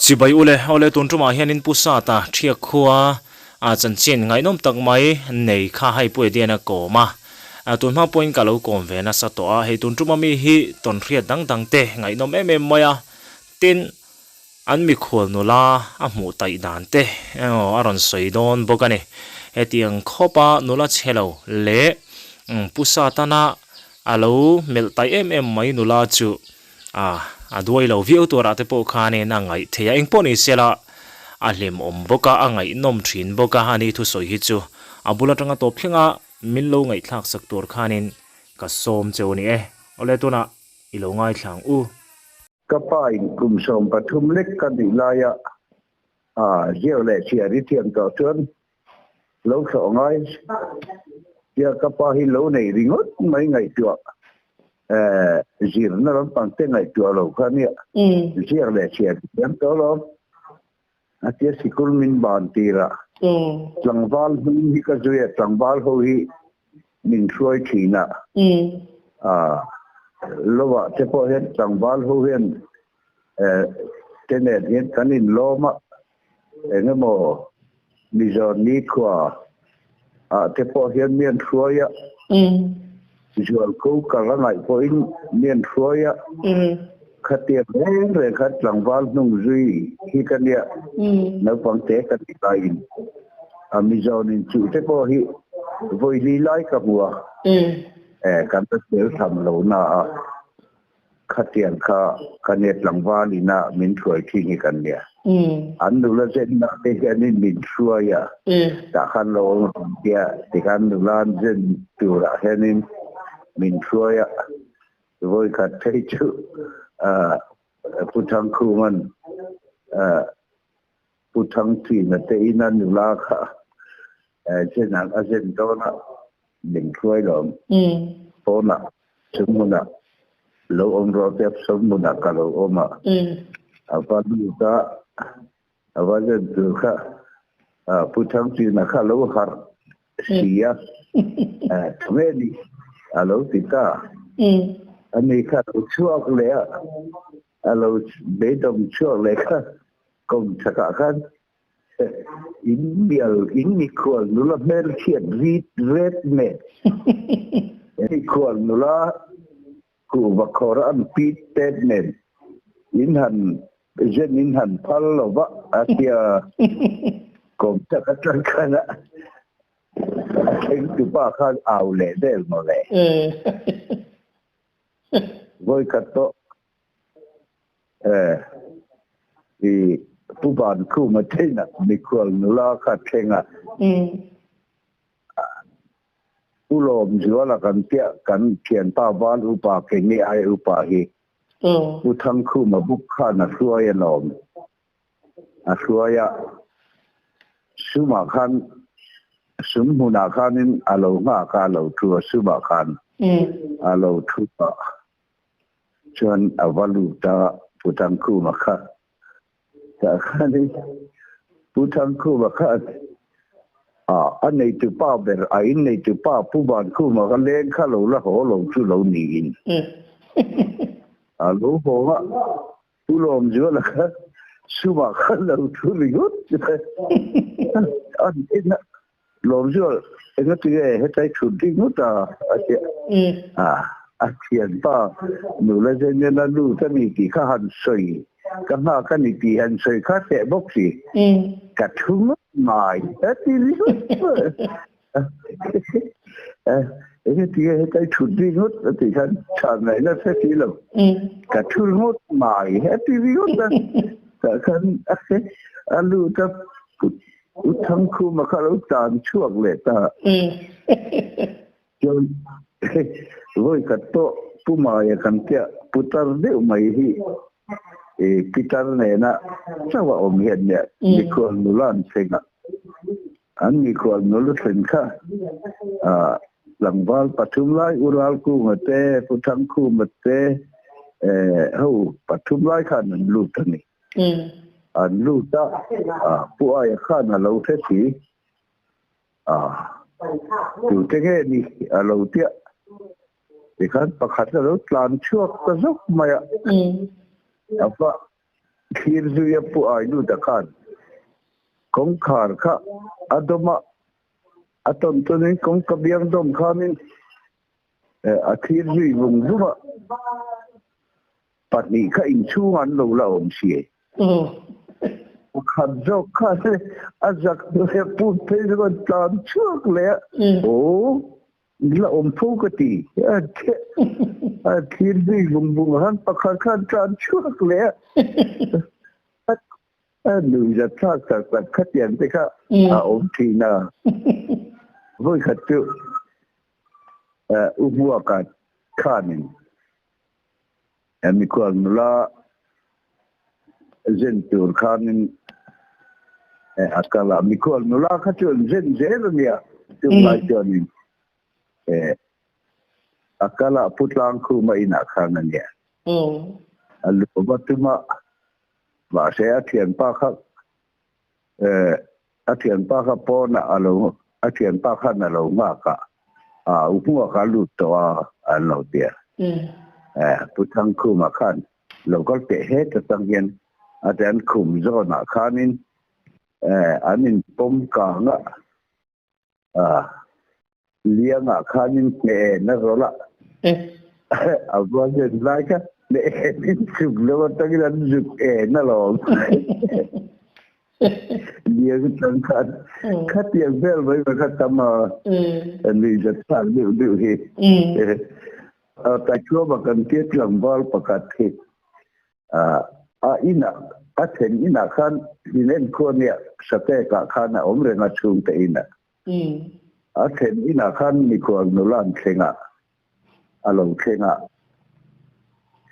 Chibai ule, awle tun tumah hianin Pu Sata Thiak khua a chanchin ngaihnawm tak mai nei kha hei Pu Edian a kawm a, tun hma pawhin ka lo kawm ve nasa tawh a, hei tun tuma mi hi tawnhriat dang dang te ngaihnawm em em mai a, tin an mikhual nula a hmuh taih dan te emaw a rawn sawi dawn bawk a ni. Hetiang khawpa nula chhe lo leh Pu Satana a lo melh taih em em mai nula chu A, a duai lo viau turah te pawh khanin a ngaih thei a, engpawh ni sela a hlimawm bawk a, a ngaihnawm thin bawk a, ani thusawi hi chu a bul atanga tawp thlenga min lo ngaihthlak sak tur khanin ka sawm cheu a ni e. Awle tunah i lo ngaithla ang u. Ka pa in kum 13 lek ka nih laia a ziak leh chhiar i thiam tawh chuan lo thlawh ngai tia ka pa hi lo nei ringawt mai ngaihtuah zirna lampang te ngaihtuah lo kha nia ziak leh chhiar thiam tawh alawm a tia sikul min ban tir a tlangval hming hi ka zui a tlangval ho hi min hruai thin a lovah te pawh hian tlangval ho hian te nen hian kan inlawm a Engemaw Mizo nikhua ah te pawh hian mi an hruai a, zualko kal a ngaih pawhin mi an hruai a, khatia reng reng khan tlangval hnung zui hi ka nia, naupang te ka tih laiin a Mizonin chu te pawh hi vawi li lai ka hmu a, kan la tel tham lo na a. Khatiang kha ka nia tlangval ina min hruai thin hi kan nia. An nula zenna te hianin min hruai a, tah khan lo awm ang tia tikhan nula an zen turah hianin min hruai a, vawikhat phei chu Pu Thangkhuma'n Pu Thangchina te ina nula kha zen ang a zen dawn a, min hruai lo ang. Pawnah sumhmunah lo awm rawh te sumhmunah ka lo awm a, a va lut a, a va zen tur kha Pu Thangchina kha lo harh si a, tunge ni a lo ti ta. Ani kha lo chhuak leh a, a lo beidawng chhuak leh kha Kawm chakah khan in mial in mikhual nula hmelchhiat rit ret nen mikhual nula kuhva khawr an pit tet nen in han zen in han phal lo va a tia kawm chak atang khan a thleng tupa khan au leh vel mawle. Vawikhat pawh I Pu Vankhuma theihna mikhual nula kha thleng a. Pu Lawmzuala kan piah kan thianpa Val upa Kengi ai upa hi Pu Thangkhuma buk khan a hruai alawm. A hruai a, sumah khan sum hmunah khanin a lo nghak a, a lo thu a sumah khan a lo thu a. Chuan a va lut a, Pu Thangkhuma kha tah khanin Pu Thangkhuma khan a neitu pa ber a in neitu pa Pu Vankhuma kha leng kha lo la haw lo chu lo niin a lo haw a, Pu Lawmzuala kha sumah khan lo thu ringawt an en a, Lawmzual engatinge hetlai thut ringawt a a ti a, a thianpa nula zen ena lut a ni tih kha han sawi ka nghak a ni tih han sawi kha teh bawk si, ka thu ngawt mai a ti ringawt. Engatinge hetlai thut ringawt a tih khan chhan ngaihna hre si lo. Ka thu ringawt mai a ti ringawt a. Tah khan a lut a, U Thangkhuma kha lo tan chhuak leh ta. Chuan vawi khat pawh Pu Maia kan tia putar deuh mai hi pitar nena chauh a awm hian nia mikhual nula an thleng a. An mikhual nula thlen kha tlangval pathum lai U Ralkunga te, Pu Thangkhuma te ho pathum lai khan an lut a ni. An lut a, Pu Aia khan a lo hre si. Tute nge ni a lo tia. Tikhan pakhat a lo tlan chhuak ta zawk mai a. A va. thlir zui a Pu Ailuta khan kawngkhar kha a dawm a, a tawn tawnin kawngka biang dawm khanin a thlir zui vung vung a, pahnih kha inchhung an lo la awm si. Pakhat zawk kha a zak leh put phei chu an tlan chhuak leh a, aw la awm fo ka ti. A thlir zui vung vung a khan pakhat khan tlan chhuak leh a, a nuihzat thlak tak tak khatiang te kha a awm thin a. Vawikhat chu U Hmuaka khanin Mikhual nula zen tur khanin a kal a, mikhual nula kha chu an zen zel a nia, chung lai chuanin a kal a, Pu Tlangkhuma inah khan a nia. A luh va tum a, mahse a thianpa kha A thianpa kha pawnah a lo, a thianpa khan a lo nghak a, a u hmuak a lut tawh a, an lo ti a. Pu Thangkhuma khan lo kal teh het atang hian a ti an khum zawnah khanin an inpawm kang a, Liangah khanin hne en a rawlh a, a va zen lai kha hne enin chuk lo atangin an zuk en alawm. Liang atang khan khatiang vel mai mai kha tam a, nuihzat thlak deuh deuh hi. Taithuama kan tia tlangval pakhat hi a inah a then inah khan inenkhua nia Satekah khan a awm reng a chhungte inah. A thlen inah khan mikhual nula an thleng a, a lo thleng a.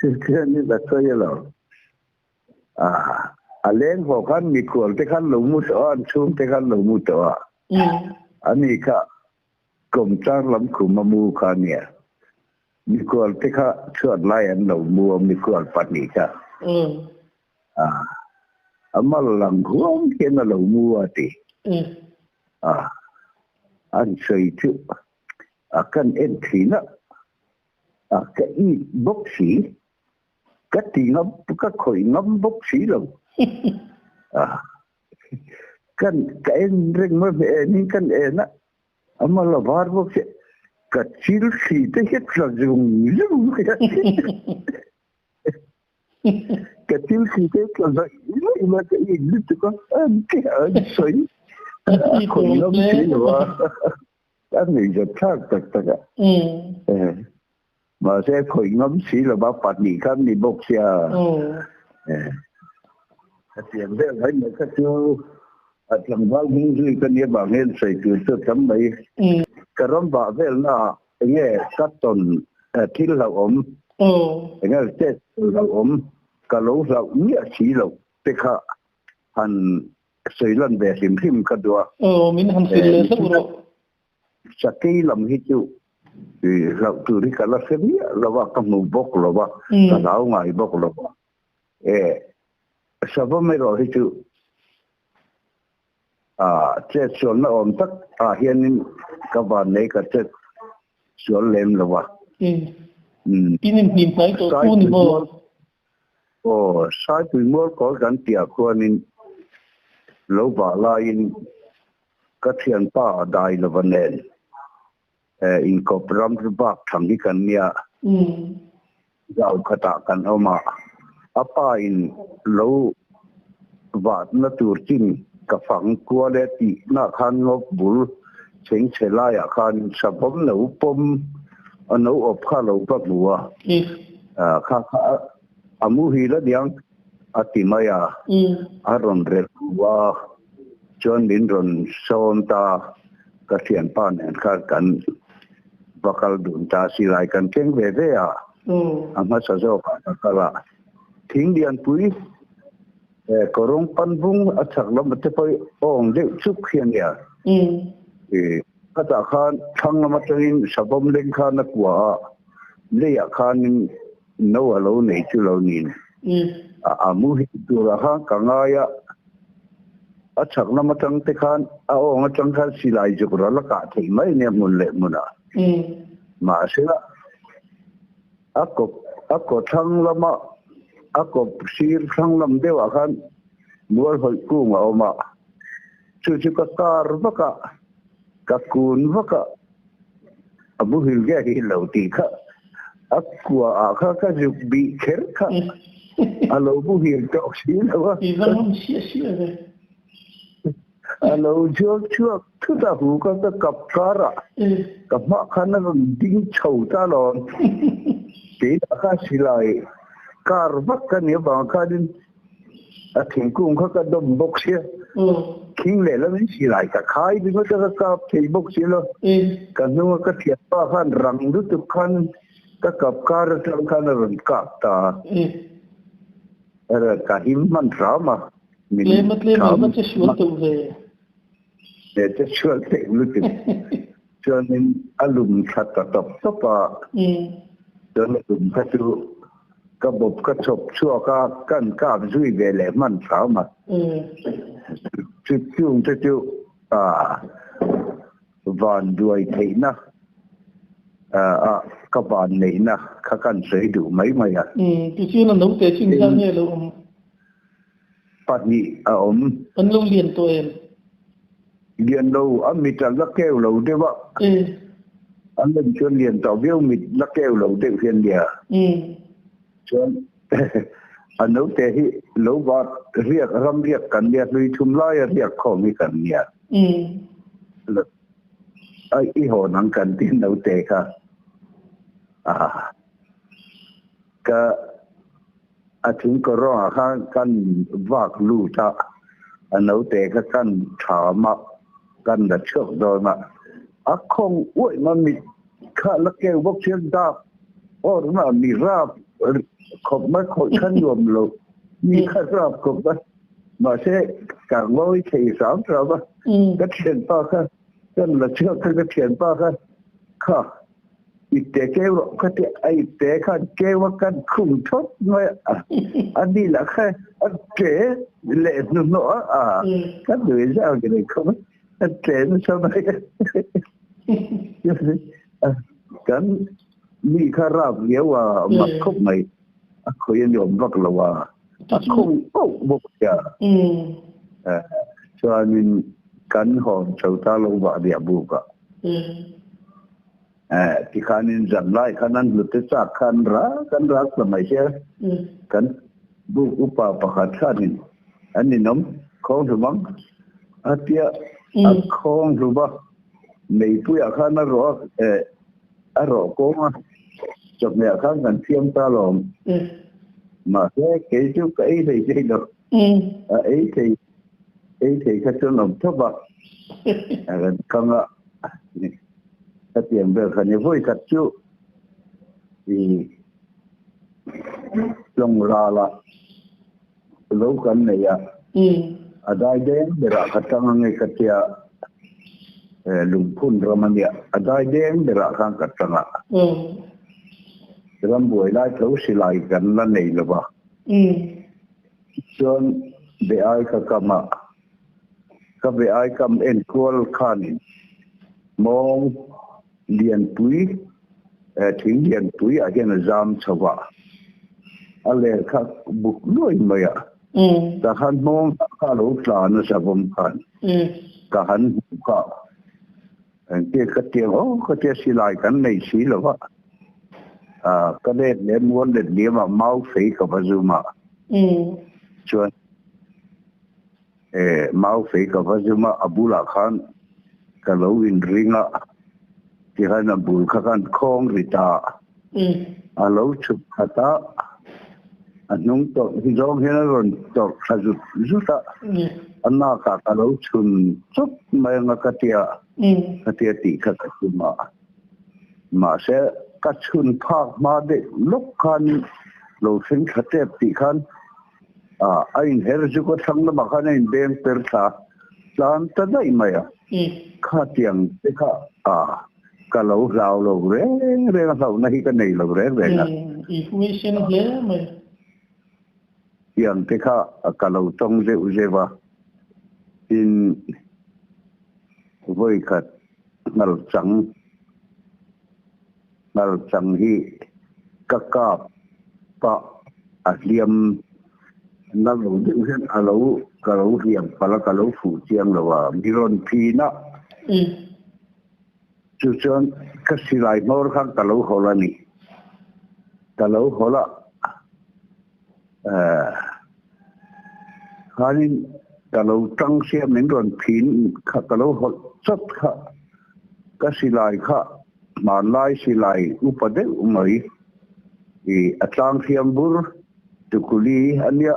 Chutiangin a sawi a lo. A leng haw khan mikhual te khan lo mu tawh a, an chhung te khan lo mu tawh a. Ani kha kawmchar lam khum a mu kha a nia. Mikhual te kha chhuat lai an lo mu a, mikhual pahnih kha. A mal lang huam hian a lo mu a ti. A an sawi chu a kan en thin a, a ka it bawk si, ka ti ngam ka khawih ngam bawk si lo. A kan ka en reng mai hmeh en in kan en a, a mal a var bawk si, ka chil thli te hi tla zung zung mai a. Ka thil thli te ka zaih zaih mai ka in lutuk a, an ti an sawi a khawih ngam si lo a, a nuihzat thlak tak tak a. Mahse a khawih ngam si lo va, pahnih khan ni bawk sia. Hetiang vel mai mai kha chu a tlangval hming zui ka nia vang hian sawi tur chu a tam mai. Ka ram vah velnaah Enge ka tawn thil hlauhawm, enge chet hlauhawm ka lo hlauh miah si loh te kha han sawi lan ve hrim hrim ka duh a. Aw, min han hrilh leh hlauh rawh. Sakei lam hi chu hlauh tur hi ka la hre miah lo a, ka hmu bawk lo a, ka hlau ngai bawk lo a. Savawm erawh hi chu Chet sualna awm tak ah hianin ka van nei ka chet sual lem lo a. In in hnim hnai tawh fu ni maw? Aw, Saipui mual kawl kan tih ah khuanin lo vah laiin ka thianpa a dai lova nen inkawp ram bak thang hi kan nia. Zau khatah kan awm a, a pa in lo vatna tur chin ka fang kual e tih nah khan ngawp bul cheng chhe laiah khan savawm no pawm a no awp kha lo va hmu a, kha kha a muhil a niang a ti mai a, a rawn relh hu a, chuan min rawn sawn ta, ka thianpa nen khan kan Va kal dun ta si lai kan keng ve ve a, a hmasa zawkah ka kal a, thing lianpui kawrawng panvung a chhak lam te pawh hi awng deuh chuk hi a nia. Khatah khan thlang lam atangin savawm leng khan a kua a, leiah khanin no a lo nei chu lo niin a muhil turah khan ka ngai a, A chhak lam atang te khan a awng atang khan silai zuk ral a kah theih mai nia hmun leh hmunah. Mahsela a kaw a kaw thlang lama A kawp sir thlang lam deuhah khan mual hawih kung a awm a, chu chu ka kar vak a, ka kun vak a, a muhil nge hi lo tih kha a kua ah kha ka zuk bih kher kha a lo muhil tawh si lo a. I va ngam siah siah ve. A lo chhuak chhuak thut a, hu ka ka kap kar a, ka hmah khan a rawn ding chho ta alawm. Keimah kha silai kar vak ka nih avang khanin a thingkung kha ka dawm bawk sia, khing lehlam in silai ka khai ringawt a, ka kap thei bawk si lo. Ka hnunga ka thianpa khan rang lutuk khan ka kap kar atang khan a rawn kap ta a, ka him hman hram a. Min Tlem a tlem a va che sual teuh ve. E che sual teuh lutuk. Chuanin a lum thla ta tawp tawp a. Chuan a lum kha chu ka bawp ka chhawp chhuak a, kan kap zui ve leh hman hram a. Chu chung te chu van duai theihna a ka van neihna kha kan sawi duh mai mai a. Tichuan a naute chu engzah nge lo awm? Pahnih a awm. An lo lian tawh em? Lian lo, a mit a la keu lo deuh a. An lem chuan lian tawh viau mit la keu lo deuh hian nia. Chuan a naute hi lo va riak ram riak kan nia, hlui thum laia riak khawm hi kan nia. A i hawn ang kan ti naute kha. Ka A thing kawrawngah khan kan vak lut a, a naute kha kan tham a, kan la chhuak dawn a. A khawng uaih ma mit kha la keu bawk hian dak awr ma mi rap khawp mai khawih kha nuam lo mi kha rap khawp mai mahse ka ngawi thei hram hram a, ka thianpa kha kan la chhuak kha ka thianpa kha kha Ipte keu rawh ka ti a, ipte khan keu a kan khum thawt mai a, a ni lah kha a tle leh hnuhnawh a, a ka nui zau ngei khawp a, a tle nasa mai a, kan mi kha rap riau a, mak khawp mai, a khawi a ni awm vak lo a, a khawng auh bawk sia, chuanin kan hawn chho ta lo vah riah buk a. Eh, tikhanin zan lai khan an hlute chak khan rak an rak ta mai sia. Kan buk upa pakhat khanin an inawm khawng hlum ang a tia a khawng hlum a, meipuiah khan a rawh a, eh, a rawh kawng a, chawhmehah khan kan thiam ta alawm. Mahse, kei chu ka ei thei thei lo. A ei thei Ei thei kha chuan awm thawp a, a rawn kang a, hetiang vel kha ni. Vawi khat chu i tlawng ral a, lo kan nei a, a dai deng berah ka tang ange ka tia, lungphun ram a nia, a dai deng berah khan ka tang a, rambuai lai tho silai kan la nei lo va. Chuan be ai ka kam a, ka be ai kam enkual khanin mawng lianpui thing lianpui ah hian a zam chho a, a ler kha buk luai mai a, ka han hmawng kha a lo tla nasa vawm khan ka han hmu kha engtia ka tiang aw ka tia silai kan nei si lo va, ka let leh mual let liam ah mau fei ka va zum a. Chuan eh mau fei ka va zum a, a bulah khan ka lo inring a, tikhan a bul kha khan khawng ri ta a, a lo chhuk khat a, a hnung tawrh hi zawng hian a rawn tawrh thla zut zut a, a nakah ka lo chhun chawp mai anga ka tia, ka tia tih kha ka tum a. Mahse, ka chhun phak hma deuh lawk khan lo thleng thla tep tih khan a inher chu ka thlang lamah khan a inbeng per thla tlan ta daih mai a. Khatiang te kha ka lo hlau lo reng reng a, hlauhna hi ka nei lo reng reng a. I huaisen hle mai. Tiang te kha ka lo tawng zeuh zeuh a, tin vawi khat Ngal chang, ngal chang hi ka kap pah A hliam na lo deuh hian a lo ka lo hliam palh a, ka lo fuh chiang lo a, mi rawn phin a. Chu chuan ka silai hmawr khan ka lo hawlh a ni. Ka lo hawlh a, khanin ka lo tang sia min rawn phin kha ka lo hawlh chawt kha ka silai kha hmanlai silai upa deuh mai ih a tlang hriam bur tukuli a nia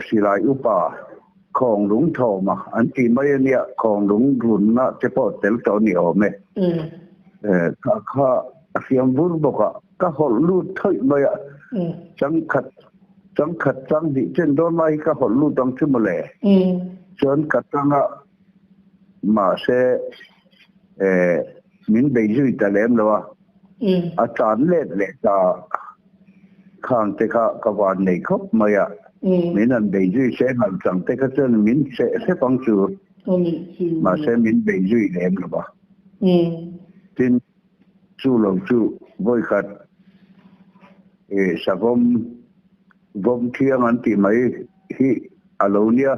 silai upa khawnglung thawma an tih mai a nia khawnglung runna te pawh tel tawh a ni awm e kha kha a hriam bur bawk a. Ka hawlh lut thawih mai a, changkhat changkhat chang hnih chen dawn lai hi ka hawlh lut ang chu mawle. Chuan ka tang a, mahse eh min bei zui ta lem lo a, a tlan let leh ta khang te kha ka van nei khawp mai a, min han bei zui se ngal chang te kha chuan min seh hrep ang chu, mahse min bei zui lem lo a. Tin. Chu lo chu vawikhat eh savawm vawm thiang an tih mai hi a lo nia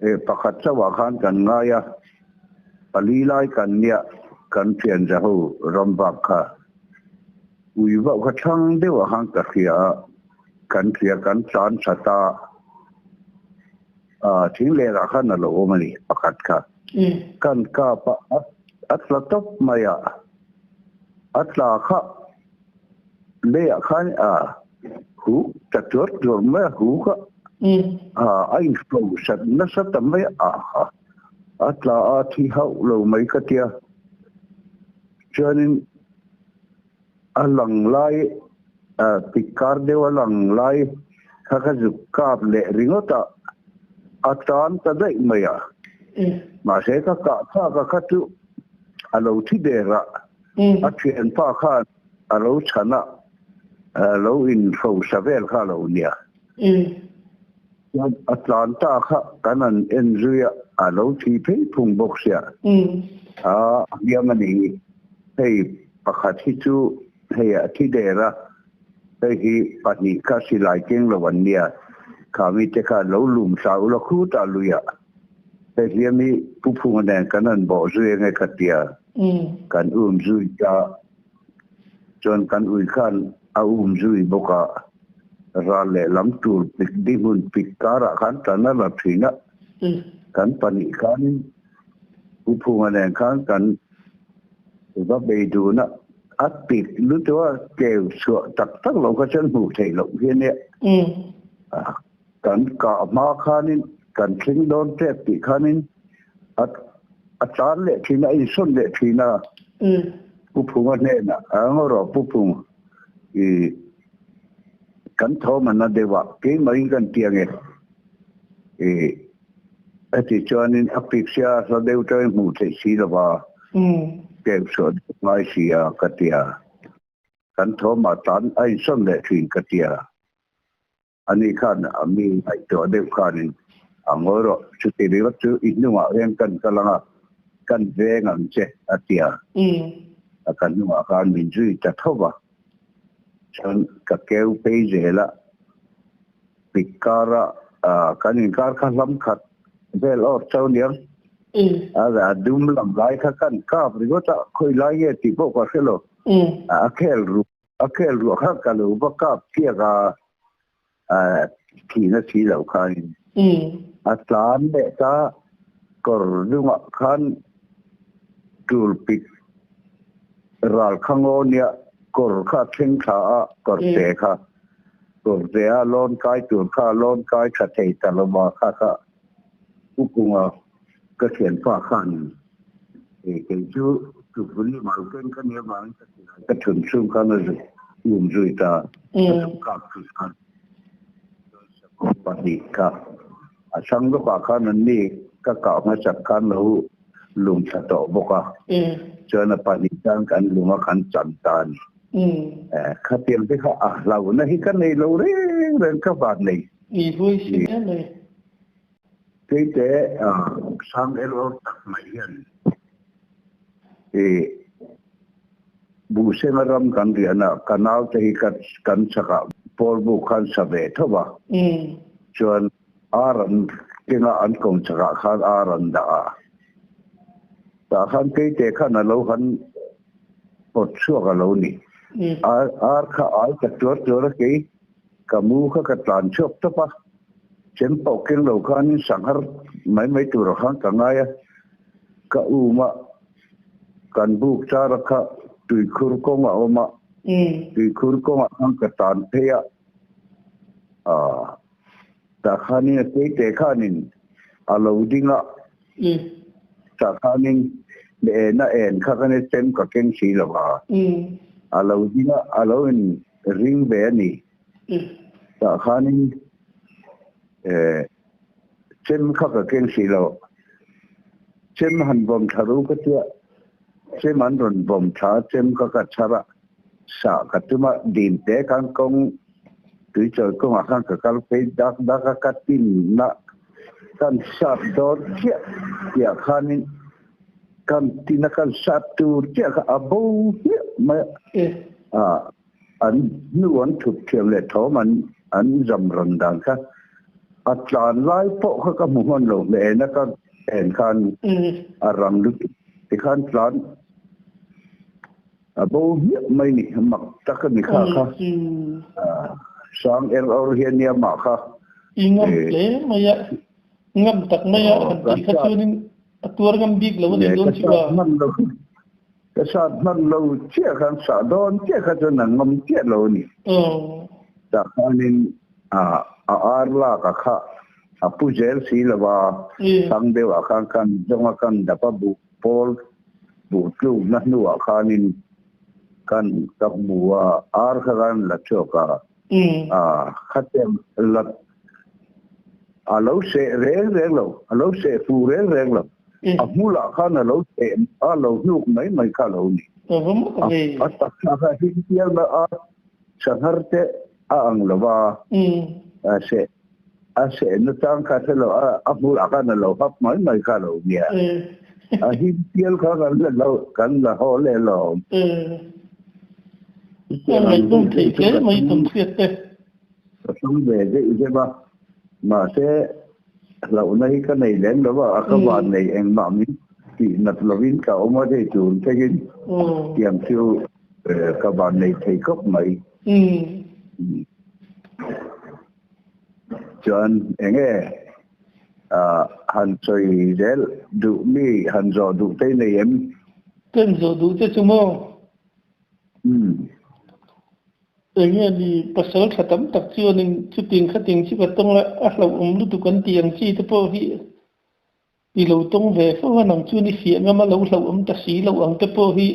eh pakhat chauhah khan kan ngai a, pali lai kan nia kan thian za ho ram vak kha ui vauh kha thlang deuhah khan ka hria a, kan hria kan tlan tha ta a thing lerah khan a lo awm a ni pakhat kha kan kap a. A tla tawp mai a, a tla kha leiah khan a huh ta tuar tuar mai a, huh kha a inhro sat nasa ta mai a, a tla a thi hauh lo mai ka tia. Chuanin a lang lai, pik kar deuh a lang lai kha ka zuk kap leh ringawt a, a tan ta daih mai a. Mahse ka kah thlak a kha chu a lo thi der a, a thianpa khan a lo chhan a, a lo inhrosa vel kha a lo nia. Chuan a tlan ta kha kan han en zui a, a lo thi phei phung bawk sia. A hliam a ni. Hei pakhat hi chu hei a thi der a, hei hi pahnih kha silai keng lo an nia. Kha mite kha lo lum thla ula khutah luiah hei hliam hi Pu Phunga nen kan han bawh zui ange ka tia. Kan um zui ta. Chuan kan ui khan a um zui bawk a, ral leh lam tur pik dihmun pik karah khan tan a la thin a. Kan pahnih khanin Pu Phunga nen khan kan va bei dun a, a pik lutuk a, keu chhuah tak tak lo kha chuan hmuh theih loh hi a nia. Kan kah hma khanin kan thleng dawn tep tih khanin a a tlan leh thin a, a insawn leh thin a. Pu Phunga hnenah, A ngaw rawh Pu Phung, i kan thawm a na deuh a, keimah in kan ti ange. I heti chuanin a pik sia a hla deuh tawhin hmuh theih si lo va, keuh chhuah deuh ngai si a ka ti a. Kan thawmah tlan a insawn leh thin ka ti a. Ani khan a mi ngaihtuah deuh khanin a ngawi rawh, chuti ringawt chu i hnungah hian kan kal ang a, kan veng ang che a ti a. A ka hnungah khan min zui ta tho va, chuan ka keu phei zel a, pik kara kan inkar kha hlam khat vel awr chau niang, a dum lam lai kha kan kap ringawt a, khawi lai nge tih pawh ka hre lo, a khel ru. A khel ruah kha ka lo va kap chiak a, thihna si loh khanin a tlan leh ta kawr dungah khan tul pik ral kha ngaw nia kawr kha a thleng thla a, kawr te kha kawr te a lawn kai tur kha a lawn kai tha thei ta lo va kha kha ukunga Ka thianpa khan kei chu tupui mal keng ka nia vangin ka ti lai. Ka thun chhung khan a zuk um zui ta, a zuk kak chu khan pahnih kha a chhang lawkah khan an ni ka kah hmasak khan lo lum thla tawh bawk a, chuan a pahnih tan kan lum a kan chan ta a ni. Khatiang te kha a hlauhna hi ka nei lo reng reng ka van nei. I hlui si em mai. Keite sang el awr tak mai hian i Buhsenga ram kan riahna ka naute hi kan chakah. pawl buk khan sa ve tho va. Chuan ar an kenga an kawm chakah khan ar an dah a. Tah khan keite khan a lo han pawt chhuak a lo ni. Ar ar kha ai ta tuar tuar a kei ka mu kha ka tlan chhuak tawp a. Chem pawh keng lo khanin sanghar mai mai turah khan ka ngai a. Ka um a, kan buk char a kha tuikhur kawng a awm a. Tuikhur kawngah khan ka tan phei a. Aaa tah khanin a keite khanin a lo ding a. Tah khanin en a en kha khan chem ka keng si lo a. A lo ding a, a lo in ring ve a ni. Tah khanin chem kha ka keng si lo. Chem han vawm thla ru ka tia. Chem an rawn vawm thla a, chem kha ka chhar a, sah ka tum a, dim te khan kawng tuichawi kawngah khan ka kal phei dak dak a, ka tinna kan sat dawn chiah tihah khanin kan tina kan sat tur chiah kha a bo hmiah mai a, an hnu an thup thiam leh thawm an an zam rawn dan kha a tlan lai pawh kha ka hmu hman lo hmel a ka en khan a rang lutuk tikhan tlan a bo hmiah mai ni mak tak a ni kha kha sang er awr hian nia mah kha. I ngam hle mai a, ngam tak mai a han tih kha chuanin a tuar ngam bik lo a nih dawn chu a. Ka sat hman lo chiah khan sah dawn chiah kha chuan a ngam chiah lo a ni. Tah khanin a ar lak a kha a pu zel si lo va, thlang deuhah khan kan zawng a kan dap a buh pawl buh tlukna hnuah khanin kan ka hmu a, ar kha kan la chhuak a, a khatiang la a lo seh reng reng lo, a lo seh fu reng reng lo. A hmulah khan a lo seh a lo hnuk mai mai kha a lo ni. A taksa kha him pial a sanghar te a ang lo va, a seh a seh na chang kha hre lo a a hmulah khan a lo hap mai mai kha a lo nia. A him pial kha kan la lo kan la haw leh alawm. A ngaihnawm theih hle mai tawnhriat te. Ka hrang ve daih zep a, mahse hlauhna hi ka nei lem lo a, a ka van nei engmah min tih nat lovin ka awm a thei tur thlengin tiang chu ka van nei thei khawp mai. Chuan enge han sawi zel duh mi han zawh duh te i nei em? Ka inzawh duh che chu maw? Enge ni pasal tha tam tak chuanin chuting khating chu ka tawng a, a hlauhawm lutuk an tih ang chi te pawh hi i lo tawng ve fo a, nang chuan i fiah ngam a lo hlauhawm ta si loh ang te pawh hi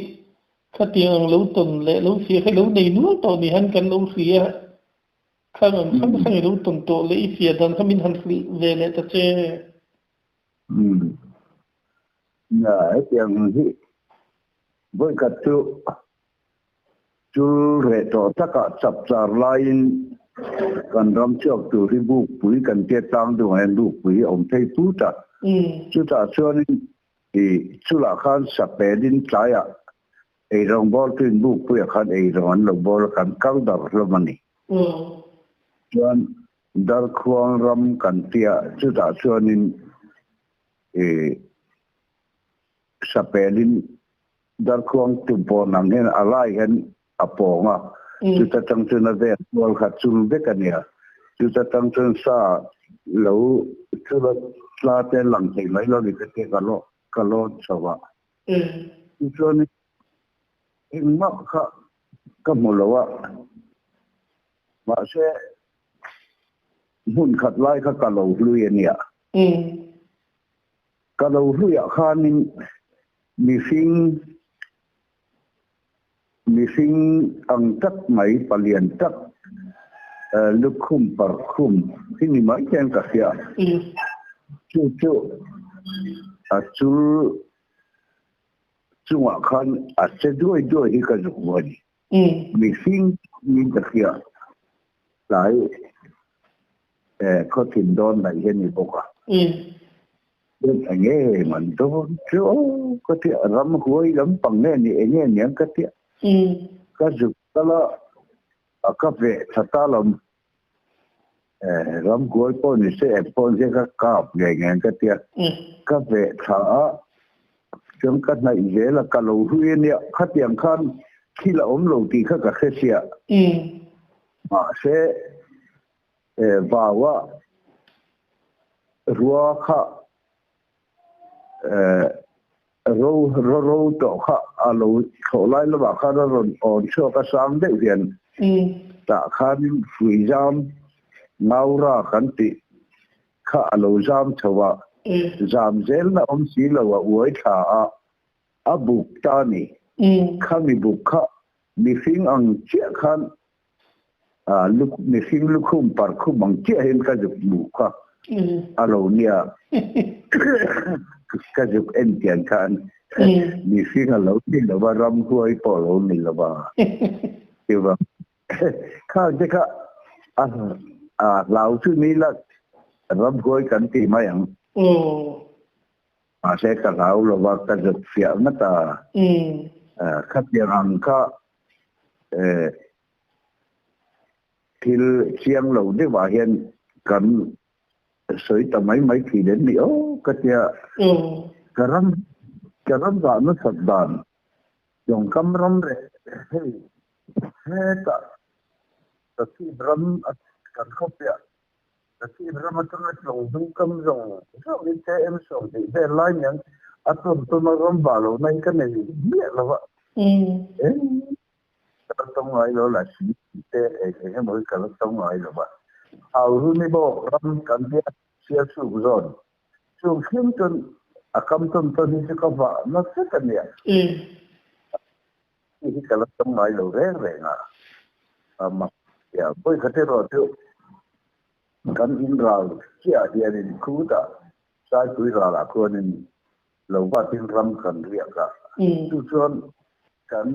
khatiang ang lo tawn leh lo fiah kha i lo nei nual tawh ni han kan lo hria a, khang ang khang khang i lo tawn tawh leh i fiah dan kha min han hrilh ve leh ta che. Umm. Nia, hetiang hi vawikhat chu Chul reh tawh takah chap char laiin kan ram chhuak tur hi bukpui kan tia tlang dungah hian bukpui a awm phei put a. Chutah chuanin i chulah khan sapelin tlaiah eirawng bawltuin bukpuiah khan eirawng an lo bawl a, kan kal dar hlawm a ni. Chuan Darkhuang ram kan tia chutah chuanin i sapelin Darkhuang tumpawn ang hian a lai hian a pawng a, chuta tang chuan a vel kual kha chul vek a nia. Chuta tang chuan sa lo chula tla te lang thei mai lo ni ka tia ka lo ka lawn chho a. Tichuan engmah kha ka hmu lo a, mahse hmun khat lai kha ka lo hlui a nia. Ka lo hluiah khanin mihring mihring ang tak mai palian tak lukhum parkhum hi ni mai hian ka hria. Chu chu a chul chungah khan a che duai duai hi ka zuk hmu a ni. Mihring niin ka hria. Tlai khawthin dawn laih hi a ni bawk a. Eng nge man dawn chu aw ka tia, ramhuai lampang nge ni eng nge niang ka tia. Ka zuk kal a. A ka veh tha ta lo. Ramhuai pawh ni se eng pawh ni se ka kap ngei ngei ang ka tia. Ka veh tha a, chuan ka hnaih zel a, ka lo hlui a nia. Khatiang khan thil a awm lo tih kha ka hre sia. Mahse vau a rua kha Ro ro ro tawh kha a lo thlawh lai lamah khan a rawn awn chhuak a sang deuh hian tah khanin hrui zam ngaura kan tih kha a lo zam chho a, zam zelna awm si lo a uai thla a, a buk ta a ni. Khami buk kha mihring ang chiah khan mihring lukhum parkhum ang chiah hian ka zuk hmuh kha a lo nia. Ka zuk en chian khan mihring a lo ni lo va, ramhuai pawh a lo ni lo va. Chuvang khang te kha a hlau chu ni la ramhuai kan ti mai ang. Mahse ka hlau lo va, ka zuk fiah ngat a. Khatiang ang kha Thil chiang lo deuhah hian kan sawi ta mai mai thin em ni aw ka tia. Ka ram ka ram rah nasat dan tawngkam ram reh hei hetah ka chhip ram kan khawpiah ka chhip ram atanga tlawng hnung kam zawng zawngin KM 20 vel lai niang a tawn tawna ram vah lohna hi ka nei miah lo va. Ka la tawng ngai lo la si tih te eng eng emaw hi ka la tawng ngai lo va. Hau runi bawk ram kan tia sial chhuk zawn chung hlim chuan a kam tawn tawn hi chu ka vah nasa ka nia. Hei hi ka la tawng ngai lo reng reng a, a mak tia. Vawi khat erawh chu kan in ral chiah hianin khutah Saipui ralah khuanin lo vatin ram kan riak a, chu chuan kan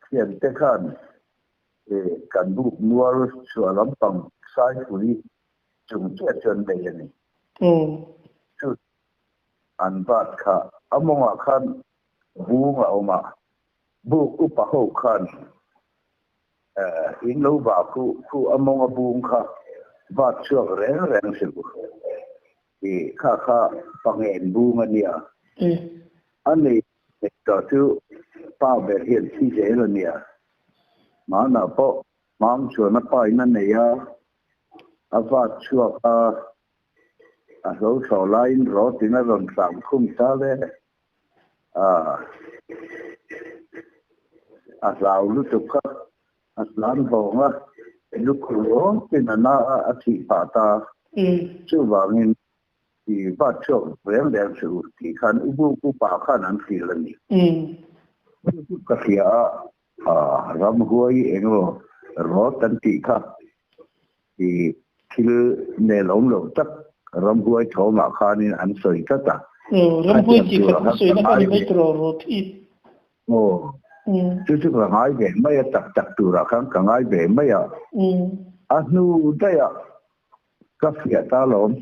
thiante khan kan buk mual chhuah lampang Saipui chung chiah chuan nei a ni. Chu an vat kha a mawngah khan bung a awm a, buk upa ho khan In lo vah khu khu a mawng a bung kha vat chhuak reng reng si u. I kha kha pangen bung a nia. A nei tawh chu pa ber hian thi zel a nia. Hmanah pawh hmang chuan a pa in a nei a, a vat chhuak a, a hlo thlawh laiin rawt in a rawn hram khum ta le. A hlau lutuk a, a tlan vawng a, lukhur rawtin a na a, a thih phah ta. Chuvangin i vat chhuak reng reng suh u tih khan u bu upa khan an hrilh a ni. Ka hria a, ramhuai eng emaw rawt an tih kha i thil nel awm lo tak ramhuai thawmah khanin an sawi tlat a. Ramhuai chi khat an sawi na kha ni mai tawh rawt hi. Aw, chu chu ka ngai ve mai a, tak tak turah khan ka ngai ve mai a. A hnu daihah ka fiah ta alawm.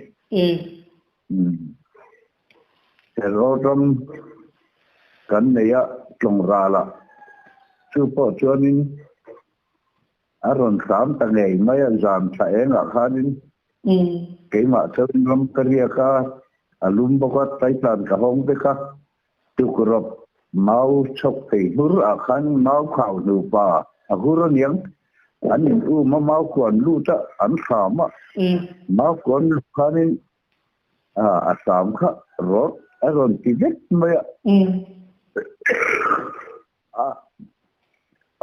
Rawt ram kan nei a tlawng ralah chu pawh chuanin A rawn hram ta ngei mai a, zan thla engah khanin keimah chuan ram ka riak a, a lum bawk a, taitlan ka hawng vek a, tukrawp mau chhawk thei hmur ah khan mau khau nupa a hur aniang, an in um a, mau khuan lut a, an hram a, mau khuan lut khanin a hram kha rawt a rawn ti vek mai a. A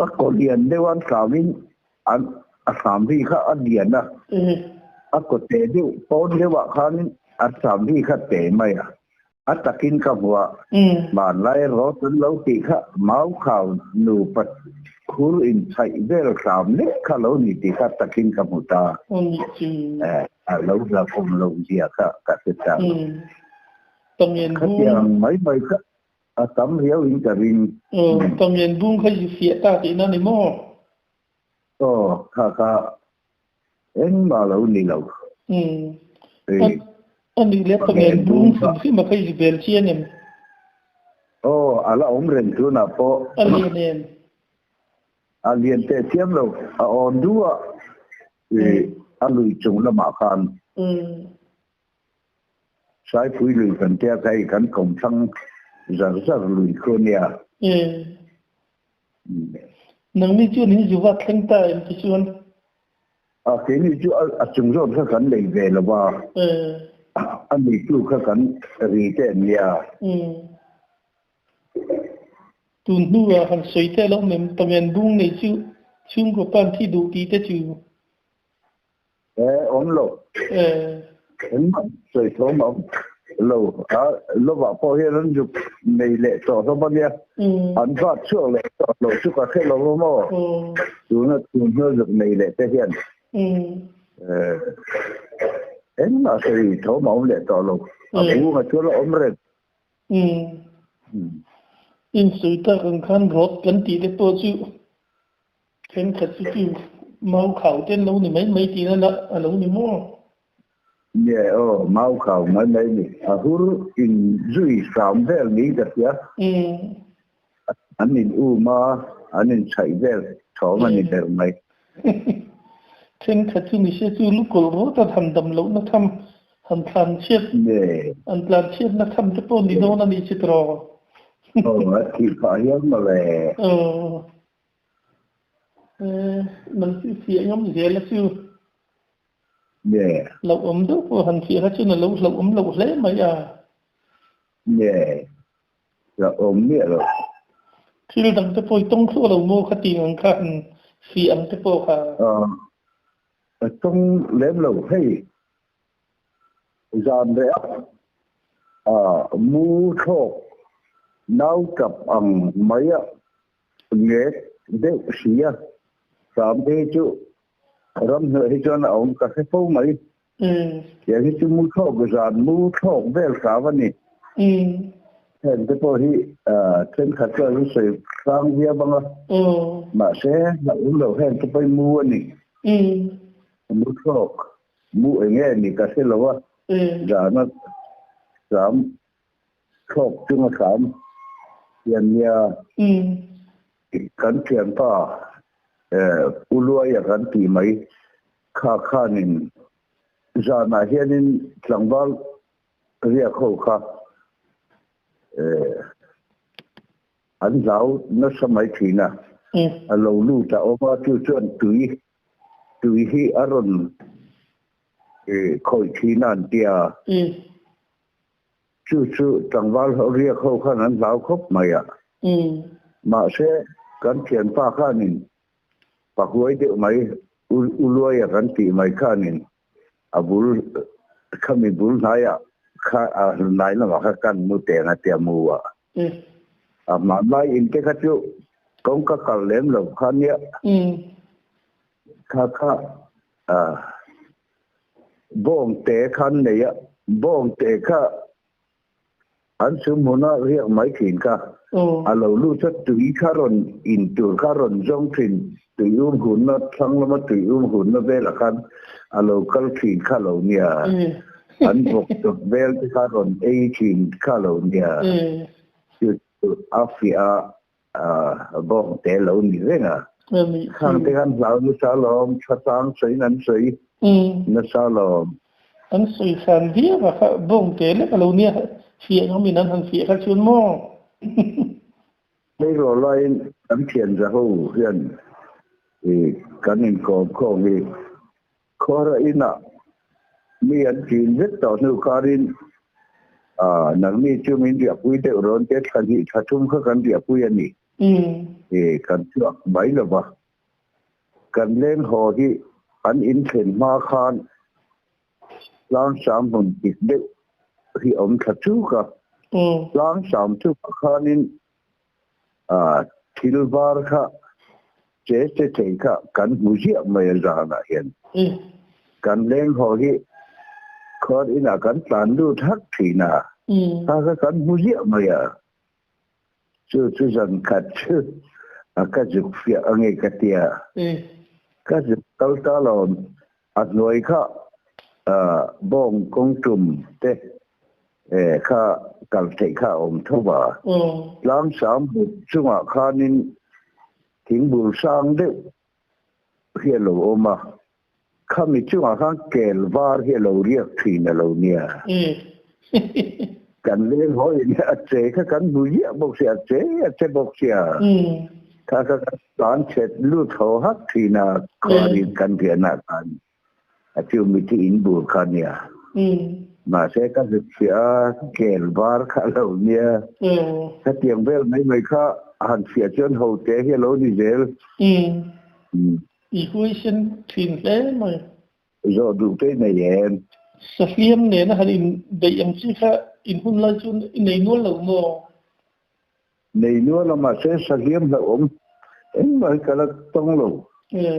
a kaw lian deuh a hramin an a hram ri kha a lian a, a kaw te deuh pawn deuhah khanin a hram ri kha te mai a, a takin ka hmu a, hmanlai rawt an lo tih kha mau khau nupa khur inchhaih vel hram lek kha lo ni tih kha takin ka hmu ta, a lo hlauhawm loh zia kha ka hre chang. Khatiang mai mai kha A tam riau in ka ring. Aw, Tawmian bung kha i fiah ta tihna ni maw? Aw, kha kha engmah lo ni lo. Umm, a nih leh Tawmian bung hrim hrim a kha i bel chiang em? Aw, a la awm reng tunah pawh. A lian em? A lian teh chiam lo, a awn duh a, a lui chung lamah khan. Saipui lui kan tia kha hei kan kawmthlang zar zar lui khu a nia. Nangni chuan in zu vat thleng ta em ti chuan? A, keini chu a chung zawt kha kan nei ve lo va, a neitu kha kan ri te an nia. Tun hnuah han sawi teh loh mem Pamian bung nei chu chhungkaw pan thi duh tih te chu. E, awm lo. Engmah sawi thawm a awm lo. A lovah pawh hian an zuk nei leh tawh hlawm a nia. An vat chhuak leh tawh lo chu ka hre lo a maw? Tuna tun hnu zuk nei leh te hian engmah sawi thawm a awm leh tawh lo. A bunga chuan a awm reng. Insawi tak ang khan rawt kan tih te pawh chu Thenkhat chu chu mau khau te an lo ni mai mai tihna lah a lo ni maw? Nge aw, mau khau mai mai ni. A hur in zui hram vel niin ka hria. An in um a, an in chhaih vel thawm a ni ber mai. Thenkhat chu nise chu lukawlh rawt a han dam lohna tham, han tlan chhiat, an tlan chhiatna tham te pawh ni dawn a nih chi tawh. Aw, a thih phah hial mawle. Aw. Nang chu fiah ngam zel a chu. Nge. Hlauhawm deuh pawh han fiah kha chuan a lo hlauhawm loh hle mai a. Nge. Hlauhawm miah loh. Thil dang te pawh i tawng thluah lo maw kha tih ang kha han fiah ang te pawh kha. A tawng lem lo hei. Zan reh a mu thlawk nau tap ang mai a. Ngek deuh si a, Sam te hi chu ramhnuai hi chuan a awm ka hre fo mai. Tiang hi chu mu thlawk zan mu thlawk vel hram a ni. Heng te pawh hi thenkhat chuan an sawi hrang viau ang a, mahse hlauhawm lo heng te pawh hi mu a ni. Mu thlawk, mu eng nge ni ka hre lo a, zana Sam Thlawk chunga hram hian nia kan thianpa Pu Luaia kan tih mai kha khanin zanah hianin tlangval riak ho kha an hlau nasa mai thin a, a lo lut a awm a, chu chuan tui tui hi a rawn khawih thin a an ti a. Chu chu tlangval ho riak ho khan an hlau khawp mai a. Mahse, kan thianpa khanin pahuai deuh mai, U Luaia kan tih mai khanin a bul khami bul hnaiah kha a hnai lamah kha kan mu teng a tia mu a. A hmanlai in te kha chu kawngka kal lem lo kha nia. Kha kha Bawngte kha an nei a, bawngte kha an chhum hmun a riak mai thin kha. A lo lut a, tui kha rawn in tur kha rawn zawng thin, tui um hunna thlang lama tui um hunna velah khan a lo kal thin kha lo nia. An vawk chawp vel te kha rawn ei thin kha lo nia. Chu chu a fiah a, bawngte lo ni reng a. Khangte khan hlau nasa alawm, tha tlang sawiin an sawi nasa alawm. An sawi hran viau a kha, bawngte lek a lo nia, fiah ngamin an han fiah kha chuan maw? Tleirawl laiin kan thian za ho hian kan inkawm khawm hi Khuara inah mi an ṭin vek tawh hnu kharin nangni chu min riahpui deuh rawn te thla hnih thla thum kha kan riahpui a ni. Kan chhuak mai lo va. Kan leng haw hi an inthlen hma khan tlangsam hmun dik deuh hi awm thla chuk a. Tlangsam chukah khanin thil var kha che che thei kha kan hmu ziah mai a zanah hian. Kan leng haw hi khuar inah kan tlan lut hak thin a, kha kha kan hmu ziah mai a. Chu chu zan khat chu a ka zuk fiah ange ka tia. Ka zuk kal ta lo a hnuai kha bawng kawng tum te kha kal theih kha a awm tho va. Tlangsam but chungah khanin. Thingbul sang deuh hi a lo awm a, khami chungah khan kel var hi a lo riak thin a lo nia. Kan leng haw in a che kha kan hmu ziah bawk sia, a che a che bawk sia. Kha kha kan tlan chhet lut haw hak thin a, khuarin kan riahna khan a chu mithi in bur kha nia. Mahse ka zut chhiah a, kel var kha a lo nia. Khatiang vel mai mai kha a han chhiah chuan ho te hi a lo ni zel. I huaisen thin hle mai. Zawh duh te i nei em? Sahliam nena han inbeih ang chi kha in hun lai chu i nei nual lo maw? Nei nual a mahse sahliam hlauhawm engmah hi ka la tawng lo.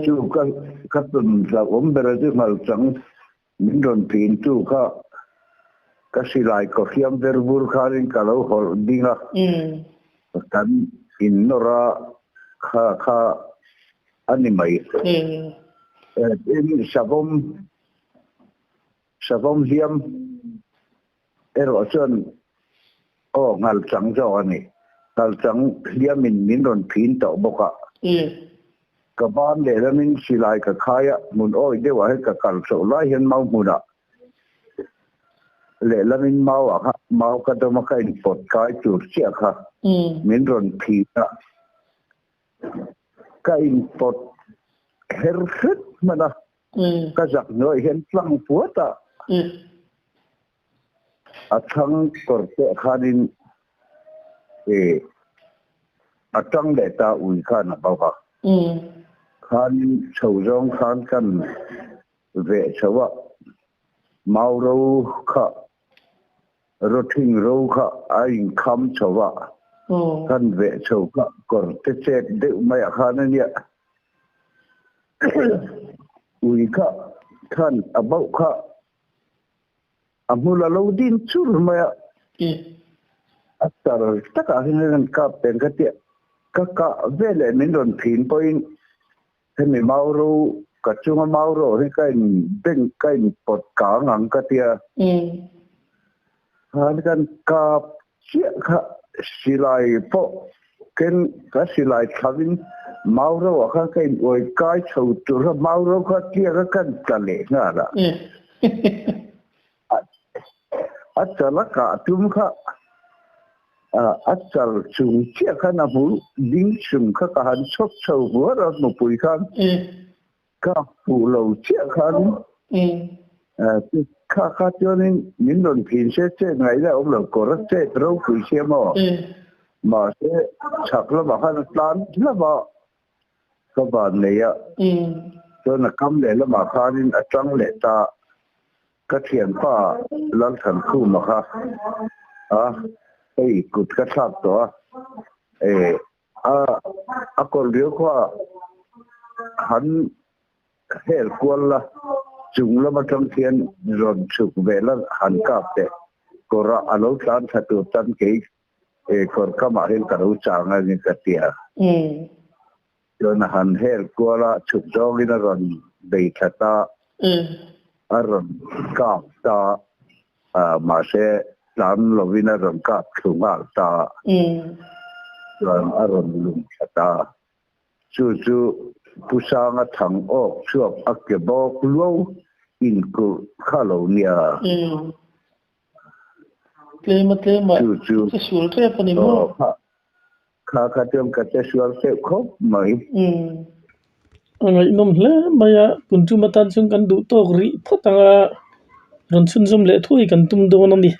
Chu ka ka tawn hlauhawm ber a chu nghalchang min rawn pin tu kha ka silai kaw hriam ver vur khanin ka lo hawlh ding a, kan innawr a kha kha a ni mai. Tin savawm savawm hliam Erawh chuan aw nghalchang zawk a ni. Nghalchang hliamin min rawn phin tawh bawk a. Ka ban lehlamin silai ka khai a, hmun awi deuhah hian ka kal chhoh lai hian mau hmunah lehlamin mau ah kha mau ka dawm a, ka inpawt kai tur chiah kha min rawn phin a. Ka inpawt her hret hman a. Ka zak hnuaiah hian tlang puat a, a thlang kawr teh khanin a tang leh ta ui khan a bauh a. Khanin chho zawng khan kan veh chho a, mau ro kha rawthing ro kha a inkham chho a, kan veh chho kha kawr te chet deuh maiah khan a nia. Ui kha khan a bauh kha a hmul a lo din chur mai a. A tar takah hian a rawn kap peng ka tia. Ka kah veleh min rawn phin pawhin hemi mau ro ka chunga mau ro hi ka in beng ka in pawt kang ang ka tia. Khan kan kap chiah kha silai pawh ken ka silai thlavin mau ro ah khan ka in uai kai chho tur kha mau ro kha tliak a kan tla leh nghal a. A chal a kah tum kha a chal chung chiah khan a hmu ding chung kha ka han chhawp chho vuar a mupui khan. Ka hmuh lo chiah khan kha kha chuanin min rawn phin se chet ngaihna a awm lo, kawr a chet ropui sia maw? Mahse chhak lamah khan a tlan hlauh a, ka van nei a, chuan a kam leh lamah khanin a tang leh ta, ka thianpa Lalthankhuma kha a hei kut ka thlak tawh a, eh A a kawr riau kha han hel kual la, chung lam atang khian rawn chhuk ve la han kap teh. Kawr a a lo tlan thla tur tan kei kawr kamah hian ka lo chang a ni ka ti a. Chuan a han hel kual a, chhuk zawngin a rawn bei thla ta, a rawn kap ta. Mahse, tlan lovin a rawn kap thlu nghal ta a, chuan a rawn lum thla ta. Chu chu Pu Sanga thang awk chhuak a ke bawk luau inkulh kha lo nia. Tlema tlema che sual tep a ni maw? Kha kha chuan ka che sual teuh khawp mai. A ngaihnawm hle mai a, tun tum atan chuan kan duh tawk rih phawt ang a, rawn chhunzawm leh thuai kan tum dawn a ni.